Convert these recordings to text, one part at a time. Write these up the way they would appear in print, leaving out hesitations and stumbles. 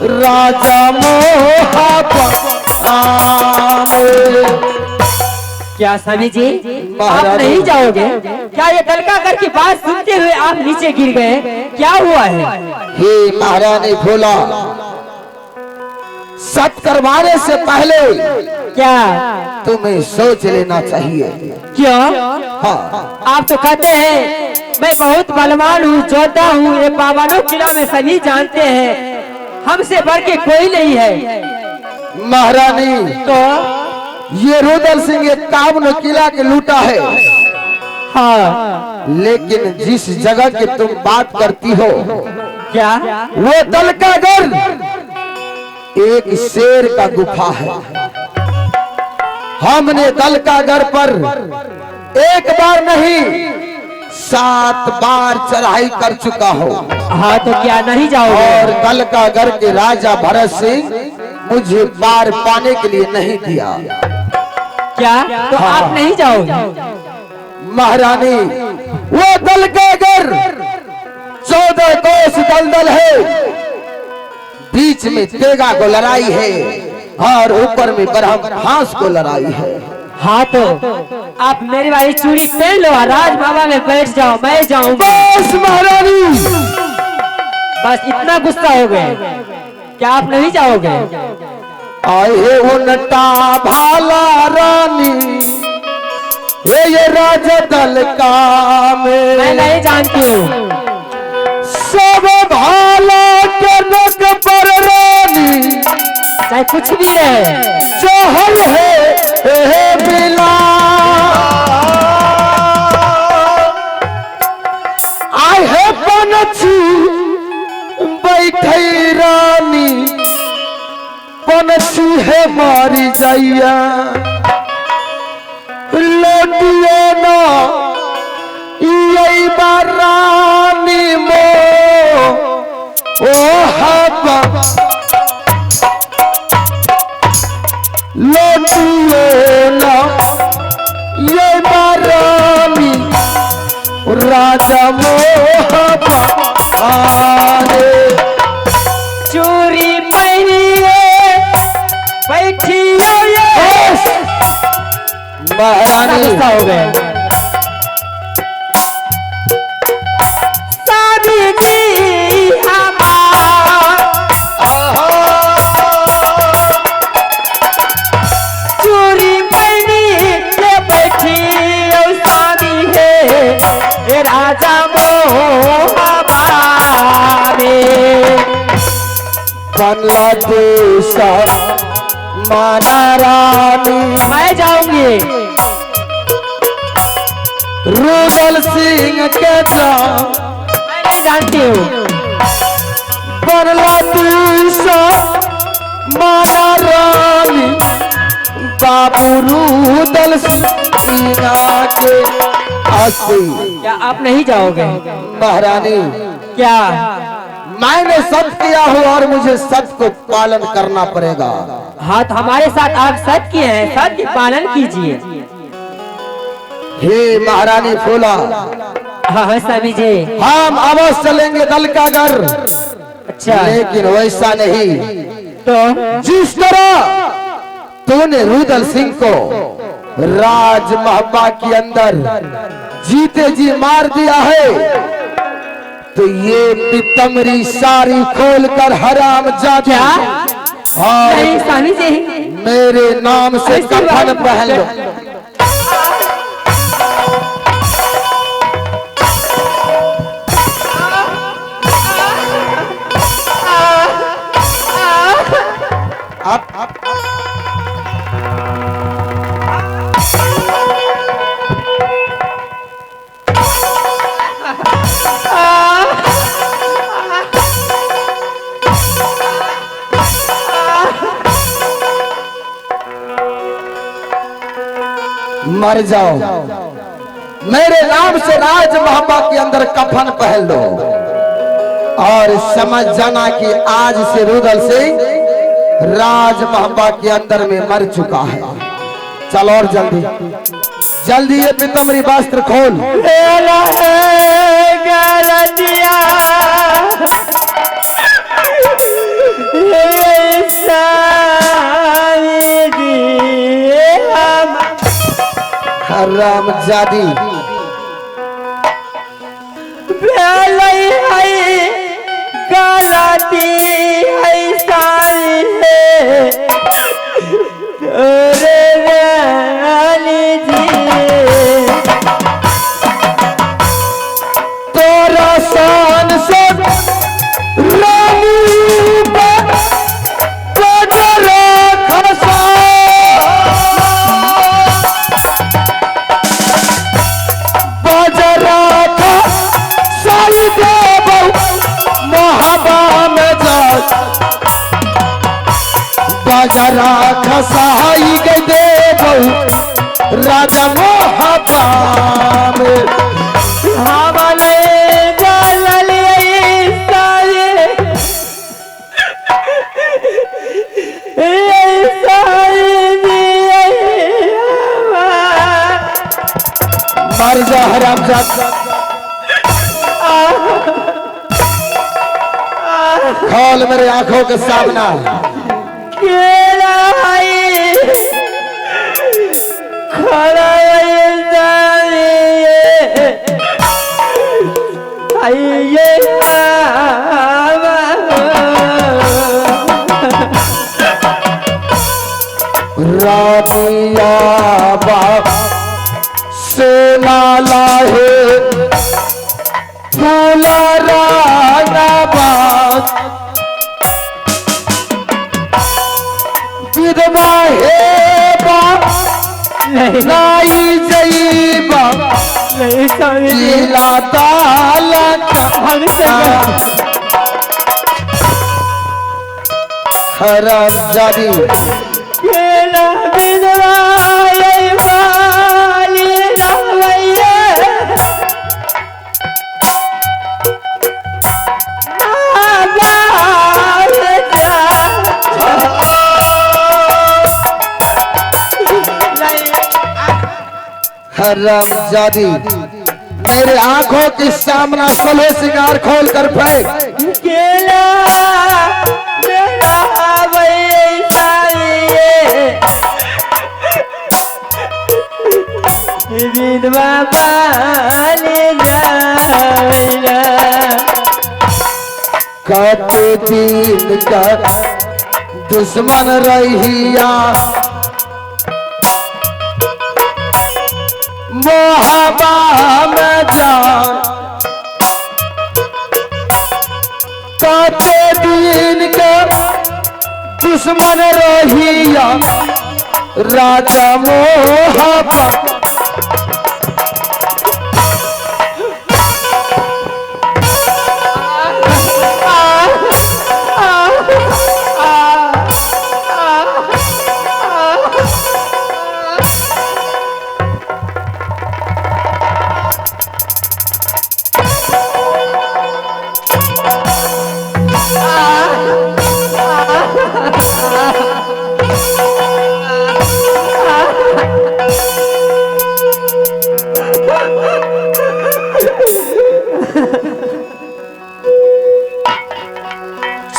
राजा मोहब्बा क्या स्वामी जी आप महारानी। नहीं जाओगे क्या? ये दलका की बात सुनते हुए आप नीचे गिर गए, क्या हुआ है? हे महारानी भोला, सत करवाने से पहले क्या तुम्हें सोच लेना चाहिए। क्यों? हाँ, आप तो कहते हैं मैं बहुत बलवान हूँ, योद्धा हूँ, ये बावनो किला में सभी जानते हैं, हमसे बढ़ के कोई नहीं है। महारानी तो ये रुदल सिंह 51 किला के लूटा है। हाँ, लेकिन जिस जगह की तुम बात करती हो क्या वो दलकागढ़ एक शेर का गुफा है। हमने दलकागढ़ पर एक बार नहीं 7 बार चढ़ाई कर चुका हो। हाँ, तो क्या नहीं जाओगे? और दलकागढ़ के राजा भरत सिंह मुझे पार पाने के लिए नहीं दिया। क्या तो हाँ। आप नहीं जाओगे? महारानी वो दलकागढ़ 14 कोस दलदल है, बीच में तेगा को लड़ाई है और ऊपर में ब्रह्म घास को लड़ाई है। हाँ, तो आप मेरी वाली चूड़ी पहन लो, राज बाबा में बैठ जाओ, मैं जाऊंगी। बस महारानी, बस इतना गुस्सा हो गए, क्या आप नहीं जाओगे? आए हे उनटा भाला रानी, ये राजा दल का मैं में नहीं जानती हूँ। सब भाला के नक पर रानी, चाहे कुछ भी रहे, जहर है ए मिला। आए हे पनछी बैठे रानी, पनछी है मारी जाइया, लौटिए ना यही बार रानी मो ओ हब्बा, लौटिए ना ये बार रानी राजा मोहब्बा आरे। चूड़ी पहनिए बैठियो ये। महारानी गुस्सा हो गए। स्वामी जी हमार चूड़ी पहनी के बैठियो स्वामी है, ये राजा मोहब्बा रे। बांग्लादेश माना रानी, मैं जाऊंगी। रुदल सिंह के जा मैं नहीं जानती हूँ। बांग्लादेश माना रानी, बाबू रुदल सिंह के आसी। क्या आप नहीं जाओगे? महारानी क्या मैंने सत्य किया हूँ और मुझे सत्य को पालन करना पड़ेगा। हाँ, तो हमारे साथ आप सत्य किए हैं, सत्य पालन कीजिए। हे महारानी फूला, हाँ हाँ स्वामी जी। हम अवश्य चलेंगे दलकागढ़। अच्छा, लेकिन वैसा नहीं तो जिस तरह तूने रुदल सिंह को राज महबा के अंदर जीते जी मार दिया है, तो ये पितमरी सारी खोल कर हराम जाती क्या? और नहीं स्वामी जी, मेरे नाम से ऐसी कफन बात- पहन लो। आप मर जाओ, मेरे नाम से राज महबा के अंदर कफन पहन लो और समझ जाना कि आज से रुदल सिंह राज महबा के अंदर में मर चुका है। चलो और जल्दी जल्दी ये पितमरी वस्त्र खोल। गलतिया हरामजादी भेलै है गलती है सारी है तोरे रानी जी। तोरा शान से रानी बजरा खसा बजरा खसाई देबौ मोहबा में जा बजरा खसाई के देबौ राजा मोहबा में। हमले जललियै सारे मर जा हरामजादा खोल मेरे आंखों के सामना। केला है खड़ा आइए रानिया बाप सेना लाहे फूला राना बाप विधवा हे बाप नहीं नाई जईबा नहीं स्वामी जी जिला ताला हमसे हरामजादी केला विधवा वाली रवैया हरामजादी मेरे आंखों के सामना सलो सिंगार खोल कर फेंक। केला मेरा विधवा बाली जाइला। कत दिन का दुश्मन रहिया मोहबा में जान कत दिन का दुश्मन रहिया राजा मोहबा।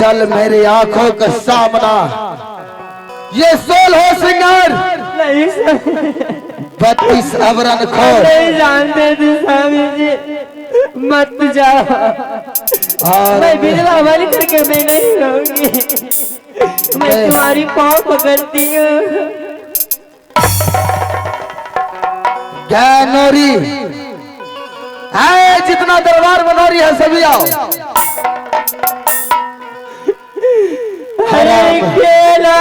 चल मेरी आंखों का सामना ये सोलह सिंगार नहीं 32 आवरण खोल। नहीं जानते थे स्वामी जी, मत जाओ। और मैं विधवा बन करके मैं नहीं रहूंगी, मैं तुम्हारी पाँव पकड़ती हूँ। नोरी है जितना दरबार में नोरी है सभी आओ। हरे केला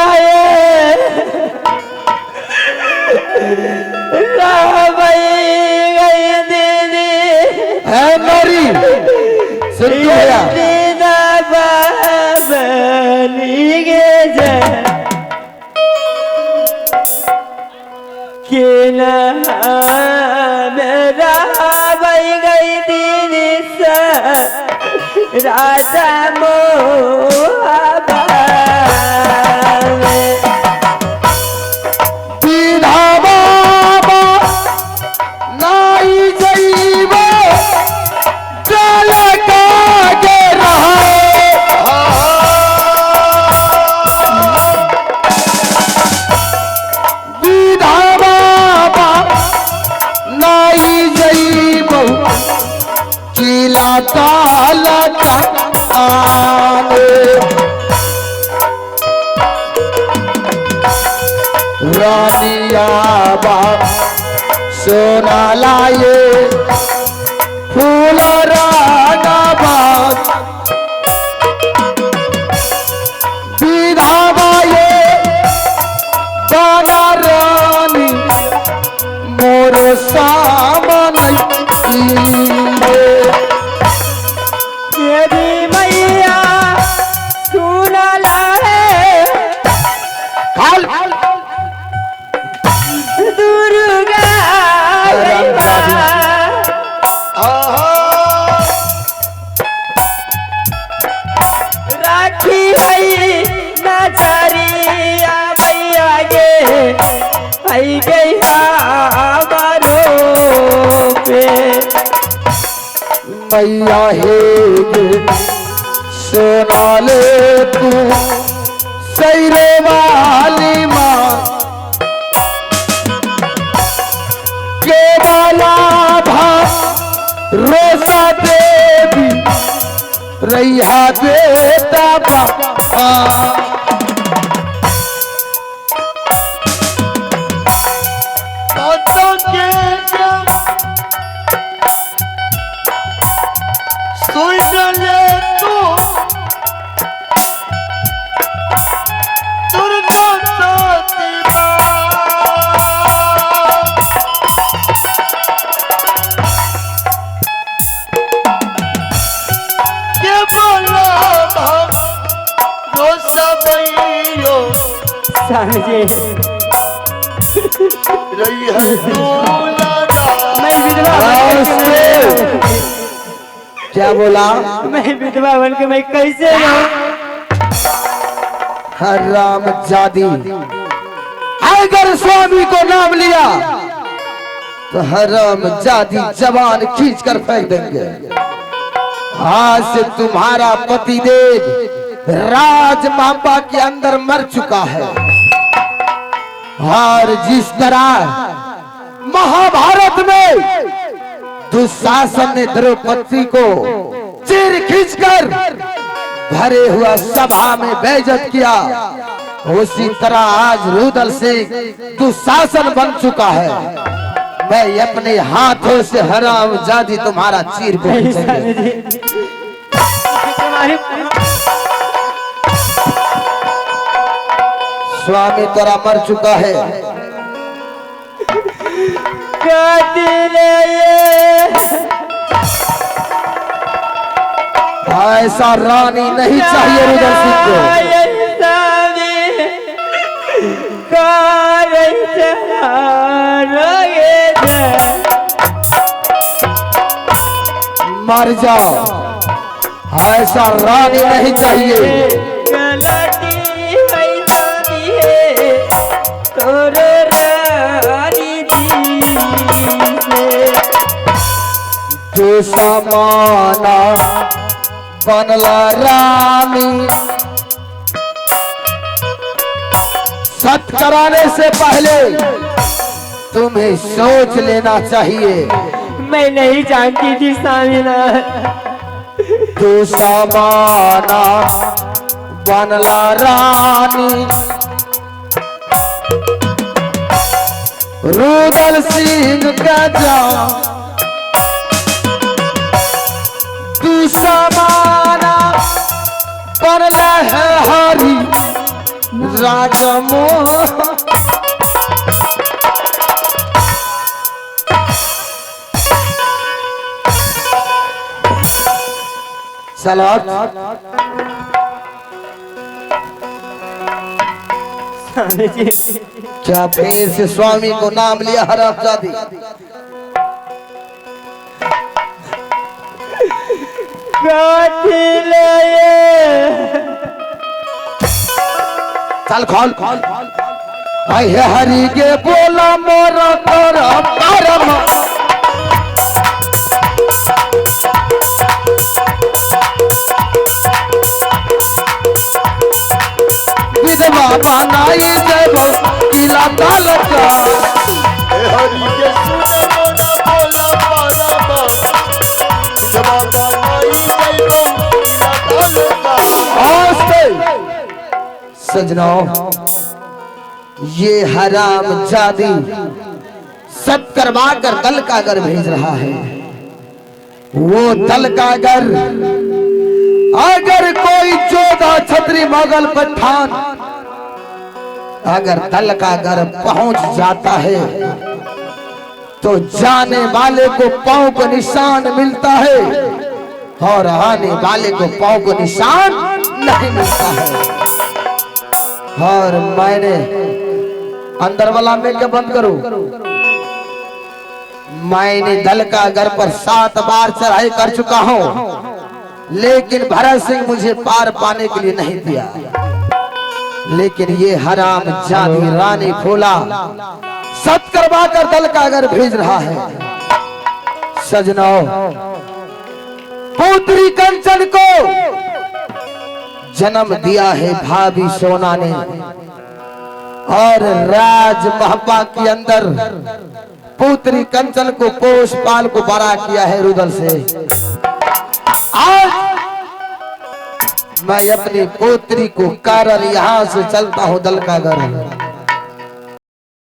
दीदी है नोरी सुन भैया केला मेरा गई दीदी राजा मोहबा विधवा नाई जईबो चल के रहा विधवा जाने। रानिया बाप सोना लाए फूल राना बाप विधावाए बाना रानी मोर सामन देवी मैया सुना लाए खाल दुर्गा राखी है नजरिया मैया गे आई गई हमारो पे। मैया हे सोना ले तू सैरे वाली माँ के बाला भा रोसा देवी रैया देता बा। मैं विधवा, क्या बोला? मैं विधवा बन के मैं कैसे रहूं? हराम जादी, अगर स्वामी को नाम लिया तो हराम जादी जवान खींच कर फेंक देंगे। आज से तुम्हारा पतिदेव राज मापा के अंदर मर चुका है। और जिस तरह महाभारत में दुशासन ने द्रौपदी को चीर खींचकर भरे हुआ सभा में बेइज्जत किया, उसी तरह आज रुदल सिंह दुशासन बन चुका है। मैं अपने हाथों से हराम जादी तुम्हारा चीर को खींचेंगे। स्वामी तेरा मर चुका है। ऐसा रानी नहीं चाहिए रुदल सिंह को। मर जाओ, ऐसा रानी नहीं चाहिए। तू समाना बनला रानी, सत कराने से पहले तुम्हें सोच लेना चाहिए। मैं नहीं जानती थी सामिना। तू समाना बनला रानी, रुदल सिंह का जा तू समाना बनला है हरी राजमो। सलाद क्या फिर से स्वामी को नाम लिया हरामजादी? चल खोल आई हे हरि के बोला मोरा तोरा परम। विधवा बनाई देबो किला तालका। हरि के सुन मोरा बोला परम, विधवा बनाई देबो किला तालका। सजनों, ये हराम जादी सब करवा कर दल का घर भेज रहा है। वो दल का घर अगर कोई जोधा छत्री मुगल पठान अगर दल का घर पहुंच जाता है तो जाने वाले को पांव को निशान मिलता है और आने वाले को पांव को निशान नहीं मिलता है। और मैंने अंदर वाला में क्या बंद करूं, मैंने दल का घर पर 7 बार चढ़ाई कर चुका हूं, लेकिन भरत सिंह मुझे पार पाने के लिए नहीं दिया। लेकिन ये हराम जादी रानी फूला सत करवा कर दल का घर भेज रहा है। सजनों, पुत्री कंचन को जन्म दिया है भाभी सोना ने और राज महबा के अंदर पुत्री कंचन को पोष पाल को बड़ा किया है रुदल से। आज मैं अपनी पुत्री को कारण यहां से चलता हूं दल का घर।